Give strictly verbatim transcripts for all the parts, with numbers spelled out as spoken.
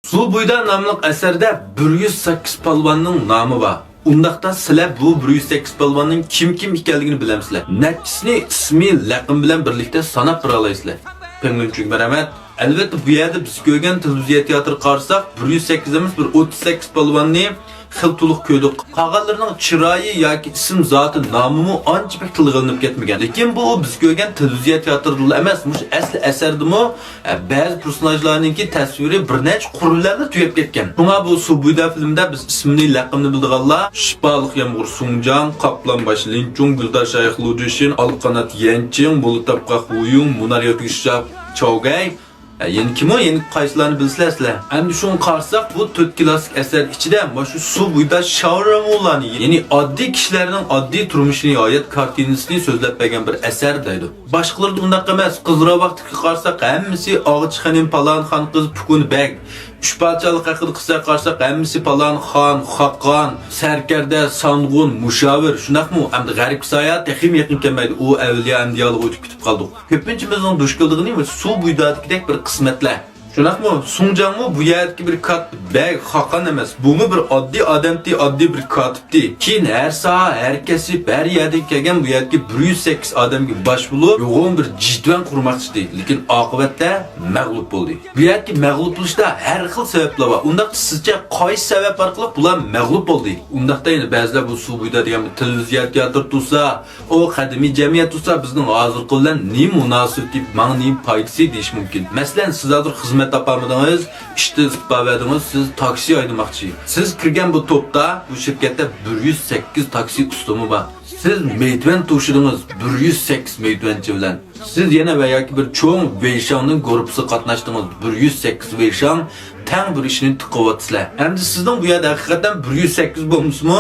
سۇ بويىدا ناملىق ئەسەردە بىر يۈز سەككىز پالۋاننىڭ نامى بار. ئۇنداقتا سىلەر بۇ بىر يۈز سەككىز پالۋاننىڭ كىم كىم ئىكەنلىكىنى بىلەمسىلەر؟ نەچچىسىنى ئىسمى، لەقىمى بىلەن بىرلىكتە ساناپ بېرەلەيسىلەر. پىڭلۈن چۈگمە رەھمەت. ئەلۋەتتە، بۇ يەردە بىز كۆرگەن تېلېۋىزىيە تېئاتىرىغا قارىساق، بىر يۈز سەككىز ئەمەس، بىر ئوتتۇز سەككىز پالۋاننى خېلى تولۇق كۆردۇق. قالغانلىرىنىڭ چىرايى ياكى ئىسىم زاتى، نامىمۇ ئانچە بەك تىلغا ئېلىنىپ كەتمىگەن. لېكىن بۇ بىز كۆرگەن تېلېۋىزىيە تېئاتىرىدىلا ئەمەس، مۇشۇ ئەسلى ئەسەردىمۇ، ئە، بەزى پېرسوناژلارنىڭكى تەسۋىرى بىر نەچچە قۇر بىلەنلا تۈگەپ كەتكەن. شۇڭا بۇ سۇ بويىدا فىلىمدا بىز ئىسمىنى، لەقىمىنى بىلىدىغانلار شىپالىق يامغۇر سۇڭجاڭ، قاپلان باش لىنچۇڭ، گۈلدار شايىخ لۇدىشىن، ئالا قانات يەنچىڭ، بۇلا تاپقاق ۋۇيۇڭ، مۇنار ياتقۇچى چاۋگەي، ھە، يەنە كىمۇ؟ يەنە قايسىلارنى بىلىسىلەر سىلەر؟ ئەمدى شۇڭا قارىساق، بۇ تۆت كلاسسىك ئەسەر ئىچىدە مانا شۇ سۇ بويىدا شاۋرامۇلارنى، يەنى ئاددىي كىشىلەرنىڭ ئاددىي تۇرمۇشىنى، ھايات كارتىنىسىنى سۆزلەپ بەرگەن بىر ئەسەر دەيدۇ. باشقىلىرىدا ئۇنداق ئەمەس. قىزىل راۋاقتىكىگە قارىساق، ھەممىسى ئاغىچ خېنىم، پالان خان قىز، پۇكۇن بەگ. ئۈچ پادىشاھلىق ھەققىدە قىسسىگە قارىساق، ھەممىسى پالان خان، خاقان، سەركەردە، سانغۇن، مۇشاۋىر، شۇنداقمۇ؟ ئەمدى غەربكە ساياھەت تېخىمۇ يېقىن كەلمەيدۇ. ئۇ ئەۋلىيا ئەنبىيالىققا ئۆتۈپ كېتىپ قالدۇق. كۆپىنچىمىزنىڭ دۇچ كېلىدىغىنى سۇ بويىدىكىدەك بىر قىسمەتلەر. شۇنداقمۇ؟ سۇڭجاڭمۇ بۇ يەردىكى بىر كاتىپ، بەگ، خاقان ئەمەس. بۇمۇ بىر ئاددىي ئادەمتى، ئاددىي بىر كاتىپتى. كېيىن ھەر ساھە، ھەر كەسىپ، ھەر يەردىن كەلگەن بۇ يەردىكى بىر يۈز سەككىز ئادەمگە باش بولۇپ، يوغان بىر جىدۋەن قۇرماقچىدى. لېكىن ئاقىۋەتتە مەغلۇپ بولدى. بۇ يەردىكى مەغلۇپ بولۇشتا ھەر خىل سەۋەبلەر بار. ئۇنداقتا سىزچە قايسى سەۋەب ئارقىلىق بۇلار مەغلۇپ بولدى؟ ئۇنداقتا يەنە بەزىلەر بۇ سۇ بويىدا دېگەن بىر تېلېۋىزىيە تېئاتىرى تۇرسا، ئۇ قەدىمىي جەمئىيەت تۇرسا، بىزنىڭ ھازىرقى بىلەن نېمە مۇناسىۋىتى، ماڭا نېمە پايدىسى دېيىش مۇمكىن. مەسىلەن، سىز ھازىر خىزمەت تاپالمىدىڭىز، ئىشتىن ئىستېپا بەردىڭىز، سىز تاكسى ھەيدىماقچى. سىز كىرگەن بۇ توپتا، بۇ شىركەتتە بىر يۈز سەككىز تاكسى ئۇستىمۇ بار. سىز مېيدۋەن توشىدىڭىز، بىر يۈز سەككىز مېيدۋەنچى بىلەن. سىز يەنە ۋە ياكى بىر چوڭ ۋېيشاڭنىڭ گۇرۇپپىسىغا قاتناشتىڭىز، بىر يۈز سەككىز ۋېيشاڭ تەڭ بىر ئىشنى تىقىۋاتىسىلەر. ئەمدى سىزنىڭ بۇ يەردە ھەقىقەتەن بىر يۈز سەككىز بولمىسىمۇ،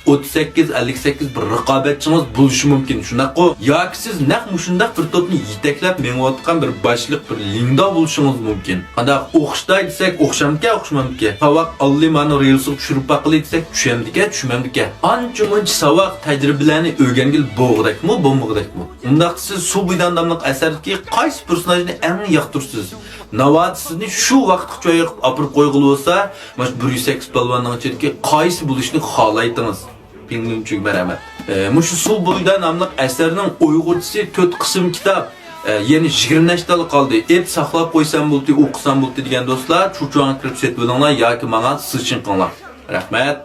ئوتتۇز سەككىز، ئەللىك سەككىز بىر رىقابەتچىڭىز بولۇشى مۇمكىن، شۇنداققۇ؟ ياكى سىز نەق مۇشۇنداق بىر توپنى يېتەكلەپ مېڭىۋاتقان بىر باشلىق، بىر لىڭداۋ بولۇشىڭىز مۇمكىن. قانداق ئوخشىتاي دېسەك، ئوخشامدىكەن، ئوخشىمامدىكەن؟ ساۋاق ئاللى مانا رېلسىغا چۈشۈرۈپ باقىلى دېسەك، چۈشەمدىكەن، چۈشمەمدىكەن؟ ئانچە مۇنچە ساۋاق، تەجرىبىلەرنى ئۆگەنگىلى بولغۇدەكمۇ، بولمىغۇدەكمۇ؟ ئۇنداقتا سىز سۇ بويىدا ناملىق ئەسەردىكى قايسى پېرسوناژنى ئەڭ ياقتۇرىسىز؟ ناۋادا سىزنى شۇ ۋاقىتقا چويۇقۇپ ئاپىرىپ قويغىلى بولسا، مانا شۇ بىر يۈز سەككىز پالۋاننىڭ ئىچىدىكى قايسى بولۇشنى خالايتىڭىز؟ پىڭلۈن چۈگمە رەھمەت. ئە، مۇشۇ سۇ بويىدا ناملىق ئەسەرنىڭ ئۇيغۇرچىسى تۆت قىسىم كىتاب، ئە، يەنە يىگىرمە نەچچە دانلا قالدى. ئېلىپ ساقلاپ قويسام بولدى، ئوقۇسام بولدى دېگەن دوستلار، چۇچۇڭغا كىرىپ سېتىۋېلىڭلار ياكى ماڭا سىزچىن قىلىڭلار. رەھمەت.